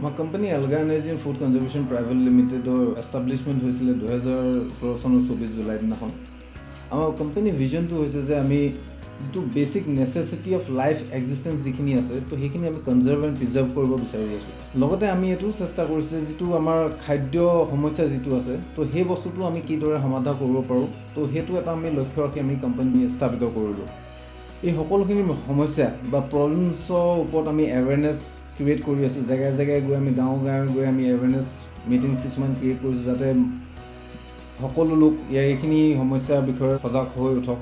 আমাৰ company Elga energy and food conservation private লিমিটেডৰ establishment হৈছিলে 2017 চনৰ 24 জুলাই দিনাখন। আমাৰ কোম্পানী ভিজনটো হৈছে যে আমি যিটো basic necessity of life existence যিখিনি আছে, তো সেইখিনি আমি কনজাৰ্ভ এণ্ড প্ৰিজাৰ্ভ কৰিব বিচাৰি আছোঁ। লগতে আমি এইটোও চেষ্টা কৰিছোঁ, যিটো আমাৰ খাদ্য সমস্যা যিটো আছে, তো সেই বস্তুটো আমি কিদৰে সমাধান কৰিব পাৰোঁ। তো সেইটো এটা আমি লক্ষ্য ৰাখি আমি কোম্পানী স্থাপিত কৰিলোঁ। এই সকলোখিনি সমস্যা বা প্ৰব্লেমছৰ ওপৰত আমি এৱেৰনেছ ক্ৰিয়েট কৰি আছোঁ। জেগাই জেগাই গৈ আমি, গাঁও গাঁৱে গৈ আমি এৱেৰনেছ মিটিংছ কিছুমান ক্ৰিয়েট কৰিছোঁ, যাতে সকলো লোক ইয়াৰ এইখিনি সমস্যাৰ বিষয়ে সজাগ হৈ উঠক।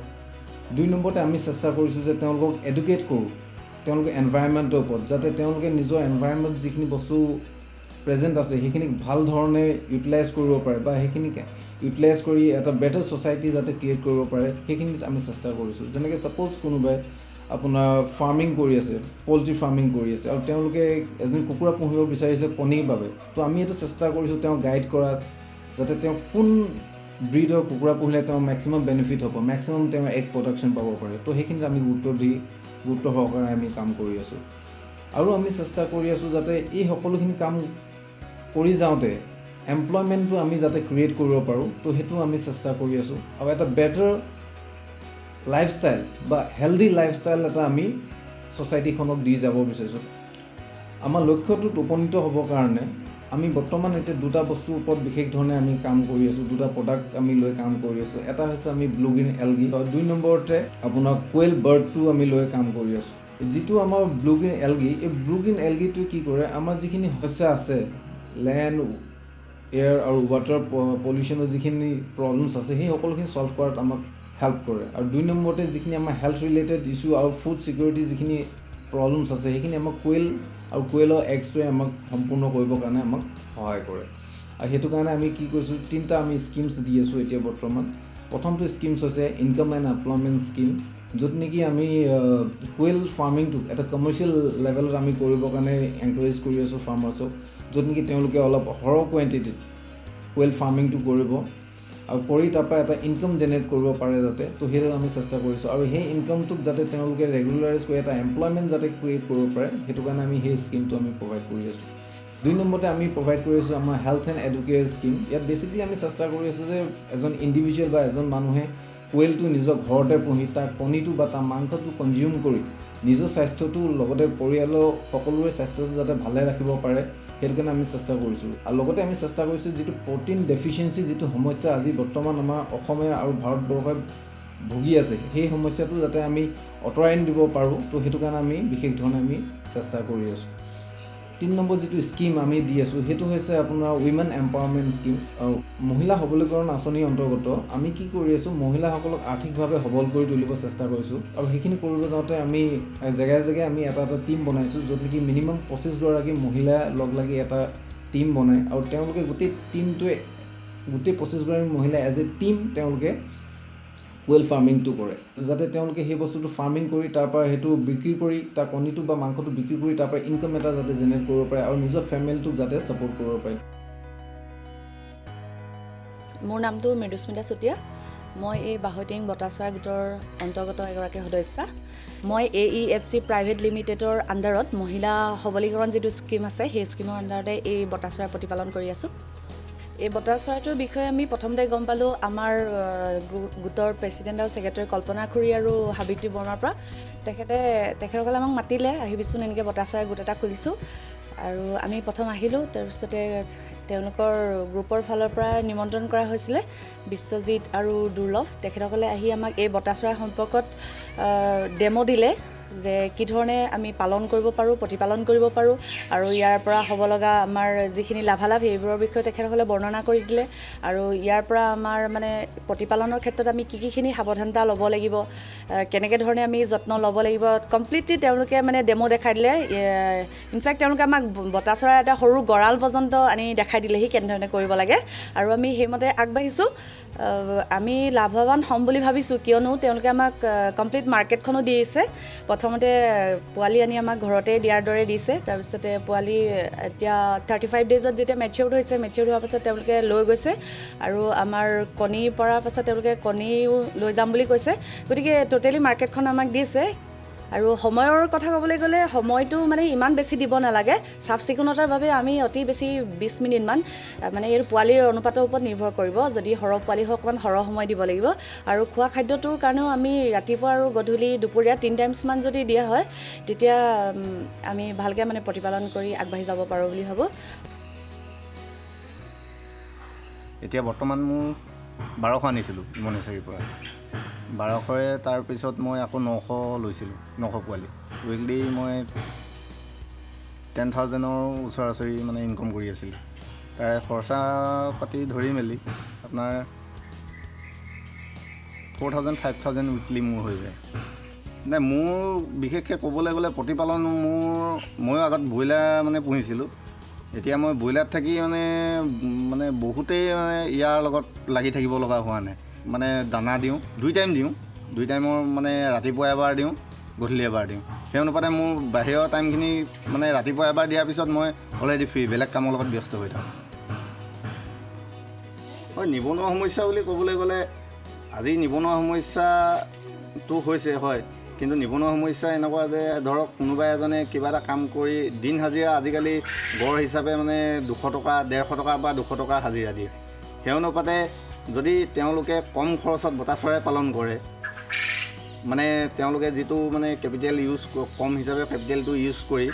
দুই নম্বৰতে আমি চেষ্টা কৰিছোঁ যে তেওঁলোকক এডুকেট কৰোঁ তেওঁলোকে এনভাইৰনমেণ্টৰ ওপৰত, যাতে তেওঁলোকে নিজৰ এনভাইৰনমেণ্ট যিখিনি বস্তু প্ৰেজেণ্ট আছে, সেইখিনিক ভাল ধৰণে ইউটিলাইজ কৰিব পাৰে বা সেইখিনিক ইউটিলাইজ কৰি এটা বেটাৰ ছ'চাইটি যাতে ক্ৰিয়েট কৰিব পাৰে, সেইখিনিত আমি চেষ্টা কৰিছোঁ। যেনেকৈ ছাপ'জ কোনোবাই আপোনাৰ ফাৰ্মিং কৰি আছে, পল্ট্ৰি ফাৰ্মিং কৰি আছে আৰু তেওঁলোকে এজনী কুকুৰা পুহিব বিচাৰিছে কণীৰ বাবে, তো আমি এইটো চেষ্টা কৰিছোঁ তেওঁক গাইড কৰাত, যাতে তেওঁ কোন ব্ৰীডৰ কুকুৰা পুহিলে তেওঁৰ মেক্সিমাম বেনিফিট হ'ব, মেক্সিমাম তেওঁৰ এগ প্ৰডাকশ্যন পাব পাৰে। তো সেইখিনিত আমি গুৰুত্ব দি, গুৰুত্ব সহকাৰে আমি কাম কৰি আছোঁ। আৰু আমি চেষ্টা কৰি আছোঁ যাতে এই সকলোখিনি কাম কৰি যাওঁতে এমপ্লয়মেণ্টটো আমি যাতে ক্ৰিয়েট কৰিব পাৰোঁ, তো সেইটো আমি চেষ্টা কৰি আছোঁ। আৰু এটা বেটাৰ লাইফষ্টাইল বা হেল্ডি লাইফষ্টাইল এটা আমি ছ'চাইটিখনক দি যাব বিচাৰিছোঁ। আমাৰ লক্ষ্যটোত উপনীত হ'বৰ কাৰণে আমি বৰ্তমান এতিয়া দুটা বস্তুৰ ওপৰত বিশেষ ধৰণে আমি কাম কৰি আছোঁ। দুটা প্ৰডাক্ট আমি লৈ কাম কৰি আছোঁ। এটা হৈছে আমি ব্লু গ্ৰীণ এলগি, দুই নম্বৰতে আপোনাৰ কুৱেল বাৰ্ডটো আমি লৈ কাম কৰি আছোঁ। যিটো আমাৰ ব্লু গ্ৰীণ এলগি, এই ব্লু গ্ৰীণ এলগিটোৱে কি কৰে, আমাৰ যিখিনি সমস্যা আছে, লেণ্ড, এয়াৰ আৰু ৱাটাৰ পলিউশ্যনৰ যিখিনি প্ৰব্লেমছ আছে, সেই সকলোখিনি ছল্ভ কৰাত আমাক হেল্প কৰে। আৰু দুই নম্বৰতে যিখিনি আমাৰ হেল্থ ৰিলেটেড ইছ্যু আৰু ফুড ছিকিউৰিটি যিখিনি প্ৰব্লেমছ আছে, সেইখিনি আমাক কুৱেল আৰু কুৱেলৰ এগছটোৱে আমাক সম্পূৰ্ণ কৰিবৰ কাৰণে আমাক সহায় কৰে। আৰু সেইটো কাৰণে আমি কি কৰিছোঁ, তিনিটা আমি স্কিমছ দি আছোঁ এতিয়া বৰ্তমান। প্ৰথমটো স্কিমছ হৈছে ইনকাম এণ্ড এমপ্লয়মেণ্ট স্কীম, য'ত নেকি আমি কুৱেল ফাৰ্মিংটোক এটা কমাৰ্চিয়েল লেভেলত আমি কৰিবৰ কাৰণে এনকাৰেজ কৰি আছোঁ ফাৰ্মাৰ্ছক, য'ত নেকি তেওঁলোকে অলপ সৰহ কোৱাণ্টিটিত কুৱেল ফাৰ্মিংটো কৰিব আৰু কৰি তাৰপৰা এটা ইনকাম জেনেৰেট কৰিব পাৰে যাতে, তো সেইটো আমি চেষ্টা কৰিছোঁ। আৰু সেই ইনকামটোক যাতে তেওঁলোকে ৰেগুলাৰাইজ কৰি এটা এমপ্লয়মেণ্ট যাতে ক্ৰিয়েট কৰিব পাৰে, সেইটো কাৰণে আমি সেই স্কীমটো আমি প্ৰভাইড কৰি আছোঁ। দুই নম্বৰতে আমি প্ৰভাইড কৰি আছোঁ আমাৰ হেল্থ এণ্ড এডুকেশ্যন স্কীম। ইয়াত বেচিকেলি আমি চেষ্টা কৰি আছোঁ যে এজন ইণ্ডিভিজুৱেল বা এজন মানুহে কুৱেলটো নিজৰ ঘৰতে পুহি তাৰ কণীটো বা তাৰ মাংসটো কনজিউম কৰি নিজৰ স্বাস্থ্যটো লগতে পৰিয়ালৰ সকলোৰে স্বাস্থ্যটো যাতে ভালে ৰাখিব পাৰে, সেইটো কাৰণে আমি চেষ্টা কৰিছোঁ। আৰু লগতে আমি চেষ্টা কৰিছোঁ, যিটো প্ৰ'টিন ডেফিচিয়েঞ্চি, যিটো সমস্যা আজি বৰ্তমান আমাৰ অসমে আৰু ভাৰতবৰ্ষই ভুগি আছে, সেই সমস্যাটো যাতে আমি আঁতৰাই দিব পাৰোঁ, তো সেইটো কাৰণে আমি বিশেষ ধৰণে আমি চেষ্টা কৰি আছোঁ। তিনি নম্বৰ যিটো স্কীম আমি দি আছোঁ, সেইটো হৈছে আপোনাৰ উইমেন এম্পাৱাৰমেণ্ট স্কীম। মহিলা সবলীকৰণ আঁচনিৰ অন্তৰ্গত আমি কি কৰি আছোঁ, মহিলাসকলক আৰ্থিকভাৱে সবল কৰি তুলিব চেষ্টা কৰিছোঁ। আৰু সেইখিনি কৰিব যাওঁতে আমি জেগাই জেগাই আমি এটা এটা টীম বনাইছোঁ, য'ত নেকি মিনিমাম 25 গৰাকী মহিলা লগ লাগি এটা টীম বনায় আৰু তেওঁলোকে গোটেই টীমটোৱে, গোটেই 25 গৰাকী মহিলা এজ এ টীম তেওঁলোকে কুৱেল ফাৰ্মিংটো কৰে, যাতে তেওঁলোকে সেই বস্তুটো ফাৰ্মিং কৰি তাৰপৰা সেইটো বিক্ৰী কৰি, তাৰ কণীটো বা মাংসটো বিক্ৰী কৰি তাৰপৰা ইনকাম এটা যাতে জেনেৰেট কৰিব পাৰে আৰু নিজৰ ফেমিলিটোক যাতে ছাপৰ্ট কৰিব পাৰে। মোৰ নামটো মৃদুস্মিতা চুতীয়া। মই এই বাঢ়ৈটিং বতাচৰাই গোটৰ অন্তৰ্গত এগৰাকী সদস্যা। মই এ ই এফ চি প্ৰাইভেট লিমিটেডৰ আণ্ডাৰত মহিলা সবলীকৰণ যিটো স্কীম আছে, সেই স্কীমৰ আণ্ডাৰতে এই বতা চৰাই প্ৰতিপালন কৰি আছোঁ। এই বতা চৰাইটোৰ বিষয়ে আমি প্ৰথমতে গম পালোঁ আমাৰ গোটৰ প্ৰেচিডেণ্ট আৰু ছেক্ৰেটাৰী কল্পনা খুৰী আৰু সাবিত্ৰী বৰ্মাৰ পৰা। তেখেতসকলে আমাক মাতিলে, আহিবিচোন, এনেকৈ বতা চৰাই গোট এটা খুলিছোঁ। আৰু আমি প্ৰথম আহিলোঁ। তাৰপিছতে তেওঁলোকৰ গ্ৰুপৰ ফালৰ পৰা নিমন্ত্ৰণ কৰা হৈছিলে বিশ্বজিৎ আৰু দুৰ্লভ। তেখেতসকলে আহি আমাক এই বতা চৰাই সম্পৰ্কত ডেম' দিলে যে কি ধৰণে আমি পালন কৰিব পাৰোঁ, প্ৰতিপালন কৰিব পাৰোঁ আৰু ইয়াৰ পৰা হ'ব লগা আমাৰ যিখিনি লাভালাভ, সেইবোৰৰ বিষয়ে তেখেতসকলে বৰ্ণনা কৰি দিলে। আৰু ইয়াৰ পৰা আমাৰ মানে প্ৰতিপালনৰ ক্ষেত্ৰত আমি কি কিখিনি সাৱধানতা ল'ব লাগিব, কেনেকৈ ধৰণে আমি যত্ন ল'ব লাগিব, কমপ্লিটলি তেওঁলোকে মানে ডেম' দেখাই দিলে। ইনফেক্ট তেওঁলোকে আমাক বতা চৰাই এটা সৰু গঁৰাল পৰ্যন্ত আনি দেখাই দিলেহি কেনেধৰণে কৰিব লাগে আৰু আমি সেইমতে আগবাঢ়িছোঁ। আমি লাভৱান হ'ম বুলি ভাবিছোঁ, কিয়নো তেওঁলোকে আমাক কমপ্লিট মাৰ্কেটখনো দিছে। প্ৰথমতে পোৱালি আনি আমাক ঘৰতে দিয়াৰ দৰে দিছে। তাৰপিছতে পোৱালি এতিয়া 35 ডেইজত যেতিয়া মেচিয়ৰ্ড হৈছে, মেচিয়ৰ্ড হোৱাৰ পাছত তেওঁলোকে লৈ গৈছে আৰু আমাৰ কণী পৰাৰ পাছত তেওঁলোকে কণীও লৈ যাম বুলি কৈছে। গতিকে ট'টেলি মাৰ্কেটখন আমাক দিছে। আৰু সময়ৰ কথা ক'বলৈ গ'লে সময়টো মানে ইমান বেছি দিব নালাগে। চাফ চিকুণতাৰ বাবে আমি অতি বেছি 20 মিনিটমান, মানে এই পোৱালিৰ অনুপাতৰ ওপৰত নিৰ্ভৰ কৰিব। যদি সৰহ পোৱালি হওক, অকণমান সৰহ সময় দিব লাগিব। আৰু খোৱা খাদ্যটোৰ কাৰণেও আমি ৰাতিপুৱা আৰু গধূলি, দুপৰীয়া তিনি টাইমছমান যদি দিয়া হয়, তেতিয়া আমি ভালকৈ মানে প্ৰতিপালন কৰি আগবাঢ়ি যাব পাৰোঁ বুলি ভাবোঁ। এতিয়া বৰ্তমান মোৰ 1200 আনিছিলোঁ ইমন হেচাৰীৰ পৰা 1200ৰে। তাৰপিছত মই আকৌ 900 লৈছিলোঁ, 900 পোৱালি। উইকলি মই 10,000ৰ ওচৰা ওচৰি মানে ইনকম কৰি আছিলোঁ। তাৰে খৰচা পাতি ধৰি মেলি আপোনাৰ 4,000, 5,000 weekly মোৰ হৈ যায়। নাই, মোৰ বিশেষকৈ ক'বলৈ গ'লে প্ৰতিপালন মোৰ, ময়ো আগত ব্ৰইলাৰ মানে পুহিছিলোঁ। এতিয়া মই ব্ৰইলাৰত থাকি মানে মানে বহুতেই মানে ইয়াৰ লগত লাগি থাকিব লগা হোৱা নাই। মানে দানা দিওঁ, দুই টাইম দিওঁ। দুই টাইমৰ মানে ৰাতিপুৱা এবাৰ দিওঁ, গধূলি এবাৰ দিওঁ। সেই অনুপাতে মোৰ বাহিৰৰ টাইমখিনি, মানে ৰাতিপুৱা এবাৰ দিয়াৰ পিছত মই অলৰেডি ফ্ৰী, বেলেগ কামৰ লগত ব্যস্ত হৈ থাকোঁ। হয়, নিবনুৱা সমস্যা বুলি ক'বলৈ গ'লে আজি নিবনুৱা সমস্যাটো হৈছে হয়, কিন্তু নিবনুৱা সমস্যা এনেকুৱা যে ধৰক কোনোবা এজনে কিবা এটা কাম কৰি দিন হাজিৰা, আজিকালি গড় হিচাপে মানে 200 টকা, 150 টকা বা 200 টকা হাজিৰা দিয়ে। সেই অনুপাতে যদি তেওঁলোকে কম খৰচত বতা চৰাই পালন কৰে, মানে তেওঁলোকে যিটো মানে কেপিটেল ইউজ কম হিচাপে কেপিটেলটো ইউজ কৰি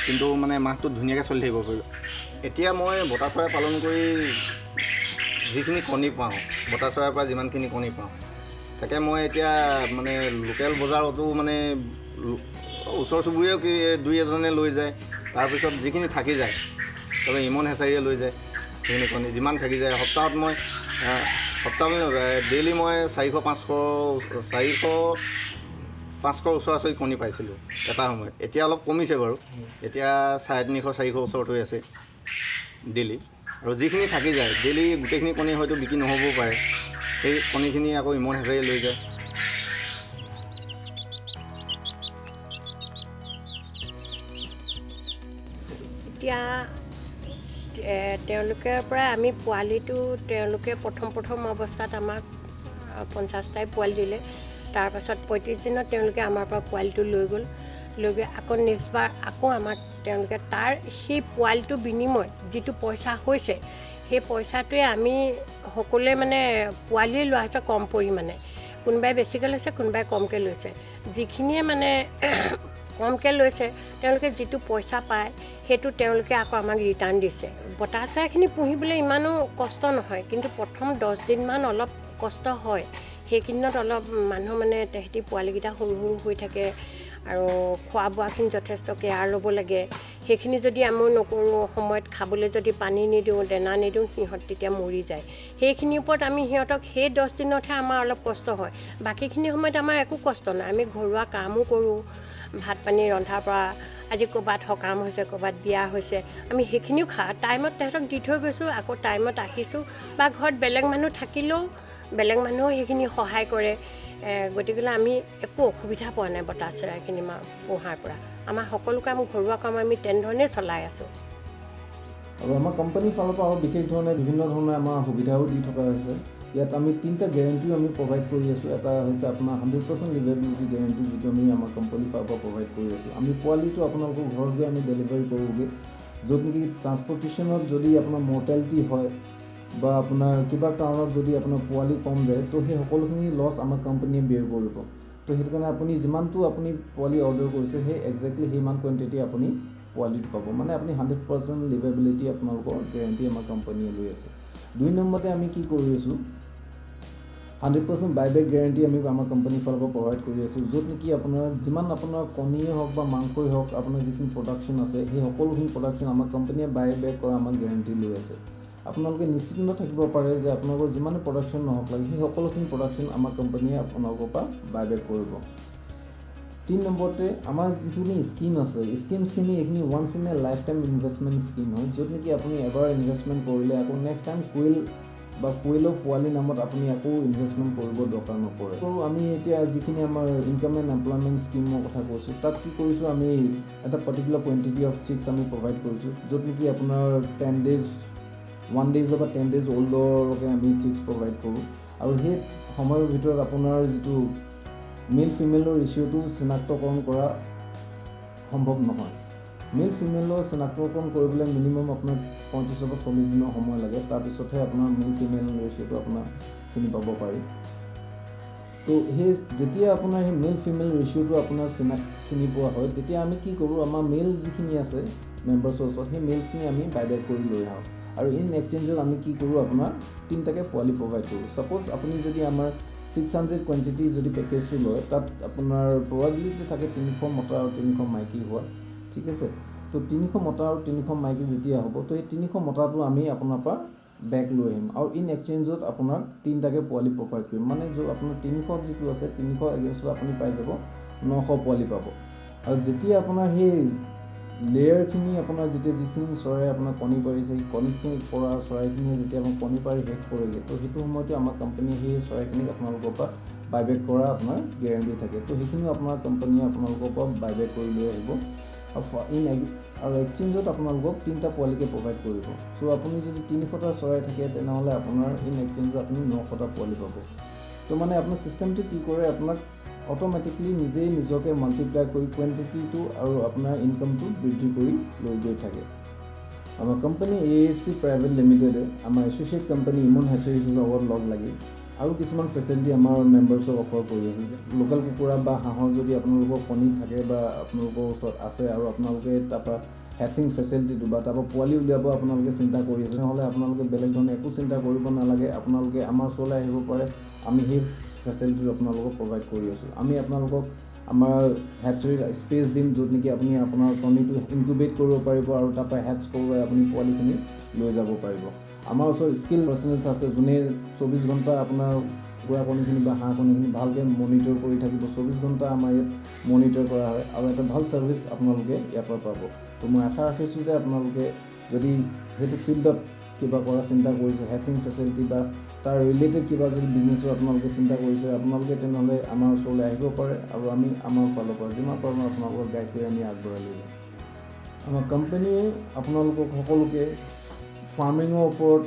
কিন্তু মানে মাহটোত ধুনীয়াকৈ চলি থাকিব পাৰিব। এতিয়া মই বতা চৰাই পালন কৰি যিখিনি কণী পাওঁ, বতা চৰাইৰ পৰা যিমানখিনি কণী পাওঁ, তাকে মই এতিয়া মানে লোকেল বজাৰতো মানে ওচৰ চুবুৰীয়াও কি দুই এজনে লৈ যায়। তাৰপিছত যিখিনি থাকি যায়, তবে ইমন হেচাৰীয়ে লৈ যায় সেইখিনি কণী যিমান থাকি যায়। সপ্তাহত মই, সপ্তাহ ডেইলি মই 400, 500, 400, 500 ওচৰা ওচৰি কণী পাইছিলোঁ এটা সময়ত। এতিয়া অলপ কমিছে বাৰু, এতিয়া 350, 400 ওচৰত হৈ আছে ডেইলি। আৰু যিখিনি থাকি যায়, ডেইলি গোটেইখিনি কণী হয়তো বিক্ৰী নহ'বও পাৰে, সেই কণীখিনি আকৌ ইমন হেচাৰীয়ে লৈ যায়। এতিয়া তেওঁলোকৰ পৰা আমি পোৱালিটো, তেওঁলোকে প্ৰথম প্ৰথম অৱস্থাত আমাক 50টাই পোৱালি দিলে। তাৰপাছত 35 দিনত তেওঁলোকে আমাৰ পৰা পোৱালিটো লৈ গ'ল। লৈ গৈ আকৌ নেক্সট বাৰ আকৌ আমাক তেওঁলোকে তাৰ সেই পোৱালিটোৰ বিনিময়ত যিটো পইচা হৈছে, সেই পইচাটোৱে আমি সকলোৱে মানে পোৱালিয়ে লোৱা হৈছে কম পৰিমাণে। কোনোবাই বেছিকৈ লৈছে, কোনোবাই কমকৈ লৈছে। যিখিনিয়ে মানে কমকৈ লৈছে, তেওঁলোকে যিটো পইচা পায়, সেইটো তেওঁলোকে আকৌ আমাক ৰিটাৰ্ণ দিছে। বতা চৰাইখিনি পুহিবলৈ ইমানো কষ্ট নহয়, কিন্তু প্ৰথম 10 দিনমান অলপ কষ্ট হয়। সেইকেইদিনত অলপ মানুহ মানে তেহেঁতি পোৱালিকেইটা সৰু সৰু হৈ থাকে আৰু খোৱা বোৱাখিনি যথেষ্ট কেয়াৰ ল'ব লাগে। সেইখিনি যদি আমি নকৰোঁ, সময়ত খাবলৈ যদি পানী নিদিওঁ, দানা নিদিওঁ, সিহঁত তেতিয়া মৰি যায়। সেইখিনিৰ ওপৰত আমি সিহঁতক সেই 10 দিনতহে আমাৰ অলপ কষ্ট হয়। বাকীখিনি সময়ত আমাৰ একো কষ্ট নাই। আমি ঘৰুৱা কামো কৰোঁ, ভাত পানী ৰন্ধাৰ পৰা। আজি ক'ৰবাত সকাম হৈছে, ক'ৰবাত বিয়া হৈছে, আমি সেইখিনিও টাইমত তেহেঁতক দি থৈ গৈছোঁ, আকৌ টাইমত আহিছোঁ। বা ঘৰত বেলেগ মানুহ থাকিলেও বেলেগ মানুহেও সেইখিনি সহায় কৰে। গতিকেলৈ আমি একো অসুবিধা পোৱা নাই বতা চৰাইখিনি পোহাৰ পৰা। আমাৰ সকলো কাম, ঘৰুৱা কাম আমি তেনেধৰণেই চলাই আছোঁ। আৰু আমাৰ কোম্পানীৰ ফালৰ পৰা আৰু বিশেষ ধৰণে বিভিন্ন ধৰণে আমাৰ সুবিধাও দি থকা হৈছে। ইয়াত আমি তিনিটা গেৰেণ্টিও আমি প্ৰভাইড কৰি আছোঁ। এটা হৈছে আপোনাৰ 100% লিভেবিলিটি গেৰেণ্টি, যিটো আমি আমাৰ কোম্পানীৰ ফালৰ পৰা প্ৰভাইড কৰি আছোঁ। আমি পোৱালিটো আপোনালোকৰ ঘৰত গৈ আমি ডেলিভাৰী কৰোঁগৈ, য'ত নেকি ট্ৰান্সপৰ্টেশ্যনত যদি আপোনাৰ মৰ্টেলিটি হয় বা আপোনাৰ কিবা কাৰণত যদি আপোনাৰ পোৱালি কম যায়, তো সেই সকলোখিনি লছ আমাৰ কোম্পানীয়ে বেৰ কৰিব। তো সেইটো কাৰণে আপুনি যিমানটো আপুনি পোৱালি অৰ্ডাৰ কৰিছে, সেই একজেক্টলি সিমান কোৱাণ্টিটি আপুনি পোৱালিটো পাব। মানে আপুনি 100% লিভেবিলিটি আপোনালোকৰ গেৰেণ্টি আমাৰ কোম্পানীয়ে লৈ আছে। দুই নম্বৰতে আমি কি কৰি আছোঁ, 100% বাইবেক গেৰেণ্টি আমি আমাৰ কোম্পানীৰ ফালৰ পৰা প্ৰভাইড কৰি আছোঁ, য'ত নেকি আপোনাৰ যিমান আপোনাৰ কণীয়ে হওক বা মাংসই হওক, আপোনাৰ যিখিনি প্ৰডাকশ্যন আছে, সেই সকলোখিনি প্ৰডাকশ্যন আমাৰ কোম্পানীয়ে বাই বেক কৰা আমাক গেৰেণ্টি লৈ আছে। আপোনালোকে নিশ্চিন্ত থাকিব পাৰে যে আপোনালোকৰ যিমানে প্ৰডাকশ্যন নহওক লাগে, সেই সকলোখিনি প্ৰডাকশ্যন আমাৰ কোম্পানীয়ে আপোনালোকৰ পৰা বাই বেক কৰিব। তিনি নম্বৰতে আমাৰ যিখিনি স্কীম আছে, স্কীমছখিনি এইখিনি once in a life time investment scheme হয়, য'ত নেকি আপুনি এবাৰ ইনভেষ্টমেণ্ট কৰিলে আকৌ নেক্সট টাইম কুইল বা কুইলৰ পোৱালি নামত আপুনি আকৌ ইনভেষ্টমেণ্ট কৰিব দৰকাৰ নপৰে। আৰু আমি এতিয়া যিখিনি আমাৰ ইনকাম এণ্ড এমপ্লয়মেণ্ট স্কীমৰ কথা কৈছোঁ, তাত কি কৰিছোঁ, আমি এটা পাৰ্টিকুলাৰ কোৱাণ্টিটি অফ চিক্স আমি প্ৰভাইড কৰিছোঁ, য'ত নেকি আপোনাৰ 10 ডেইজ, 1 ডেইজৰ পৰা 10 ডেইজ অল্ডৰলৈকে আমি চিক্স প্ৰভাইড কৰোঁ। আৰু সেই সময়ৰ ভিতৰত আপোনাৰ যিটো মেল ফিমেলৰ ৰেচিঅ'টো চিনাক্তকৰণ কৰা সম্ভৱ নহয়। মেল ফিমেলৰ চিনাক্তকৰণ কৰিবলৈ মিনিমাম আপোনাৰ 35ৰ পৰা 40 দিনৰ সময় লাগে। তাৰপিছতহে আপোনাৰ মেল ফিমেল ৰেচিঅ'টো আপোনাৰ চিনি পাব পাৰি। তো সেই যেতিয়া আপোনাৰ সেই মেল ফিমেল ৰেচিঅ'টো আপোনাৰ চিনি পোৱা হয়, তেতিয়া আমি কি কৰোঁ, আমাৰ মেল যিখিনি আছে মেম্বাৰ্ছৰ ওচৰত, সেই মেলছখিনি আমি বাইবেক কৰি লৈ আহোঁ আৰু ইন এক্সচেঞ্জত আমি কি কৰোঁ, আপোনাৰ তিনিটাকে পোৱালি প্ৰভাইড কৰোঁ। ছাপ'জ আপুনি যদি আমাৰ 600 কোৱাণ্টিটি যদি পেকেজটো লয়, তাত আপোনাৰ প্ৰবাবিলিটি থাকে 300 মতা আৰু 300 মাইকী হোৱা, ঠিক আছে? তো 300 মতা আৰু 300 মাইকী যেতিয়া হ'ব, তো এই 300 মতাটো আমি আপোনাৰ পৰা বেক লৈ আহিম আৰু ইন এক্সচেঞ্জত আপোনাক তিনিটাকে পোৱালি প্ৰভাইড কৰিম। মানে য'ত আপোনাৰ 300 যিটো আছে, 300 এগেইনষ্টত আপুনি পাই যাব 900 পোৱালি পাব। আৰু যেতিয়া আপোনাৰ সেই লেয়াৰখিনি আপোনাৰ যেতিয়া যিখিনি চৰাই আপোনাৰ কণী পাৰিছে, সেই কণীখিনি পৰা চৰাইখিনিয়ে যেতিয়া আপোনাৰ কণী পাৰি শেষ কৰেগৈ, তো সেইটো সময়তো আমাৰ কোম্পানীয়ে সেই চৰাইখিনিক আপোনালোকৰ পৰা বাইবেক কৰা আপোনাৰ গেৰেণ্টি থাকে। তো সেইখিনিও আপোনাৰ কোম্পানীয়ে আপোনালোকৰ পৰা বাইবেক কৰি লৈ আহিব আৰু ইন আৰু এক্সচেঞ্জত আপোনালোকক তিনিটা পোৱালিকে প্ৰভাইড কৰিব। চ' আপুনি যদি 300টা চৰাই থাকে, তেনেহ'লে আপোনাৰ ইন এক্সচেঞ্জত আপুনি 900টা পোৱালি পাব। তো মানে আপোনাৰ ছিষ্টেমটো কি কৰে, আপোনাক অট'মেটিকলি নিজেই নিজকে মাল্টিপ্লাই কৰি কোৱাণ্টিটিটো আৰু আপোনাৰ ইনকামটো বৃদ্ধি কৰি লৈ গৈ থাকে। আমাৰ company A F C private লিমিটেডে আমাৰ এছ'চিয়েট কোম্পানী ইমন হেচাৰিজৰ লগত লগ লাগি আৰু কিছুমান ফেচিলিটি আমাৰ মেম্বাৰ্ছক অফাৰ কৰি আছে যে লোকেল কুকুৰা বা হাঁহৰ যদি আপোনালোকৰ কণী থাকে বা আপোনালোকৰ ওচৰত আছে আৰু আপোনালোকে তাৰপৰা হেচিং ফেচিলিটিটো বা তাৰপৰা পোৱালি উলিয়াব আপোনালোকে চিন্তা কৰি আছে, তেনেহ'লে আপোনালোকে বেলেগ ধৰণে একো চিন্তা কৰিব নালাগে। আপোনালোকে আমাৰ ওচৰলৈ আহিব পাৰে। আমি সেই ফেচিলিটিটো আপোনালোকক প্ৰভাইড কৰি আছোঁ। আমি আপোনালোকক আমাৰ হেচাৰীত স্পেচ দিম, য'ত নেকি আপুনি আপোনাৰ কণীটো ইনকুবেট কৰিব পাৰিব আৰু তাৰপৰা হেটছ কৰোৱাই আপুনি পোৱালিখিনি লৈ যাব পাৰিব। আমাৰ ওচৰত স্কিল পাৰ্চনেলছ আছে, যোনে 24 ঘণ্টা আপোনাৰ কুকুৰা কণীখিনি বা হাঁহ কণীখিনি ভালকৈ মনিটৰ কৰি থাকিব। 24 ঘণ্টা আমাৰ ইয়াত মনিটৰ কৰা হয় আৰু এটা ভাল ছাৰ্ভিচ আপোনালোকে ইয়াৰ পৰা পাব। তো মই আশা ৰাখিছোঁ যে আপোনালোকে যদি সেইটো ফিল্ডত কিবা কৰা চিন্তা কৰিছে, হেচিং ফেচিলিটি বা তাৰ ৰিলেটেড কিবা যদি বিজনেছৰ আপোনালোকে চিন্তা কৰিছে, আপোনালোকে তেনেহ'লে আমাৰ ওচৰলৈ আহিব পাৰে আৰু আমি আমাৰ ফালৰ পৰা যিমান পাৰোঁ আপোনালোকক গাইড কৰি আমি আগবঢ়াই লৈ যাম। আমাৰ কোম্পানীয়ে আপোনালোকক সকলোকে ফাৰ্মিঙৰ ওপৰত,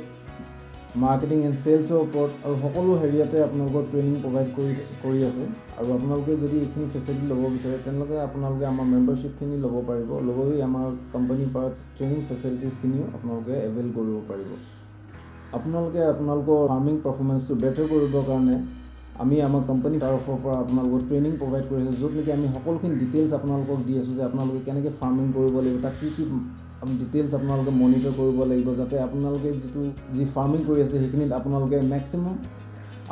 মাৰ্কেটিং এণ্ড চেলছৰ ওপৰত আৰু সকলো হেৰিয়াতে আপোনালোকৰ ট্ৰেইনিং প্ৰভাইড কৰি আছে। আৰু আপোনালোকে যদি এইখিনি ফেচিলিটি ল'ব বিচাৰে, তেনেহ'লে আপোনালোকে আমাৰ মেম্বাৰশ্বিপখিনি ল'ব পাৰিব। লগতে আমাৰ কোম্পানীৰ পৰা ট্ৰেইনিং ফেচিলিটিছখিনিও আপোনালোকে এভেইল কৰিব পাৰিব। আপোনালোকে আপোনালোকৰ ফাৰ্মিং পাৰফৰ্মেঞ্চটো বেটাৰ কৰিবৰ কাৰণে আমি আমাৰ কোম্পানীৰ তৰফৰ পৰা আপোনালোকক ট্ৰেইনিং প্ৰভাইড কৰিছোঁ, য'ত নেকি আমি সকলোখিনি ডিটেইলছ আপোনালোকক দি আছোঁ যে আপোনালোকে কেনেকৈ ফাৰ্মিং কৰিব লাগিব, তাত কি কি ডিটেইলছ আপোনালোকে মনিটৰ কৰিব লাগিব, যাতে আপোনালোকে যি ফাৰ্মিং কৰি আছে, সেইখিনিত আপোনালোকে মেক্সিমাম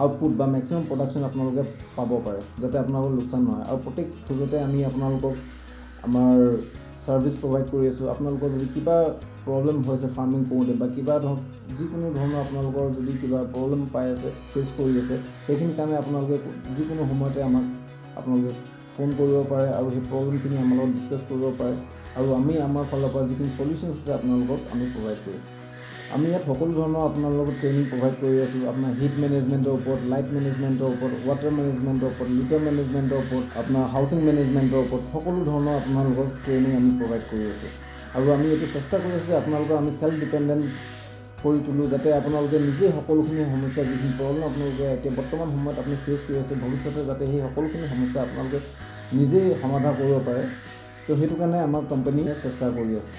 আউটপুট বা মেক্সিমাম প্ৰডাকশ্যন আপোনালোকে পাব পাৰে, যাতে আপোনালোকৰ লোকচান নহয়। আৰু প্ৰত্যেক খোজতে আমি আপোনালোকক আমাৰ ছাৰ্ভিচ প্ৰভাইড কৰি আছোঁ। আপোনালোকৰ যদি কিবা প্ৰব্লেম হৈছে ফাৰ্মিং কৰোঁতে বা কিবা ধৰক যিকোনো ধৰণৰ আপোনালোকৰ যদি কিবা প্ৰব্লেম পাই আছে, ফেচ কৰি আছে, সেইখিনিৰ কাৰণে আপোনালোকে যিকোনো সময়তে আমাক আপোনালোকে ফোন কৰিব পাৰে আৰু সেই প্ৰব্লেমখিনি আমাৰ লগত ডিছকাছ কৰিব পাৰে আৰু আমি আমাৰ ফালৰ পৰা যিখিনি চলিউশ্যনছ আছে, আপোনালোকক আমি প্ৰভাইড কৰিম। আমি ইয়াত সকলো ধৰণৰ আপোনালোকক ট্ৰেইনিং প্ৰভাইড কৰি আছোঁ। আপোনাৰ হিট মেনেজমেণ্টৰ ওপৰত, লাইট মেনেজমেণ্টৰ ওপৰত, ৱাটাৰ মেনেজমেণ্টৰ ওপৰত, লিটাৰ মেনেজমেণ্টৰ ওপৰত, আপোনাৰ হাউচিং মেনেজমেণ্টৰ ওপৰত সকলো ধৰণৰ আপোনালোকক ট্ৰেইনিং আমি প্ৰভাইড কৰি আছোঁ। আৰু আমি এইটো চেষ্টা কৰি আছোঁ যে আপোনালোকক আমি চেল্ফ ডিপেণ্ডেণ্ট কৰি তোলোঁ, যাতে আপোনালোকে নিজেই সকলোখিনি সমস্যা, যিখিনি প্ৰব্লেম আপোনালোকে এতিয়া বৰ্তমান সময়ত আপুনি ফেচ কৰি আছে, ভৱিষ্যতে যাতে সেই সকলোখিনি সমস্যা আপোনালোকে নিজেই সমাধান কৰিব পাৰে। তো সেইটো কাৰণে আমাৰ কোম্পানীয়ে চেষ্টা কৰি আছে।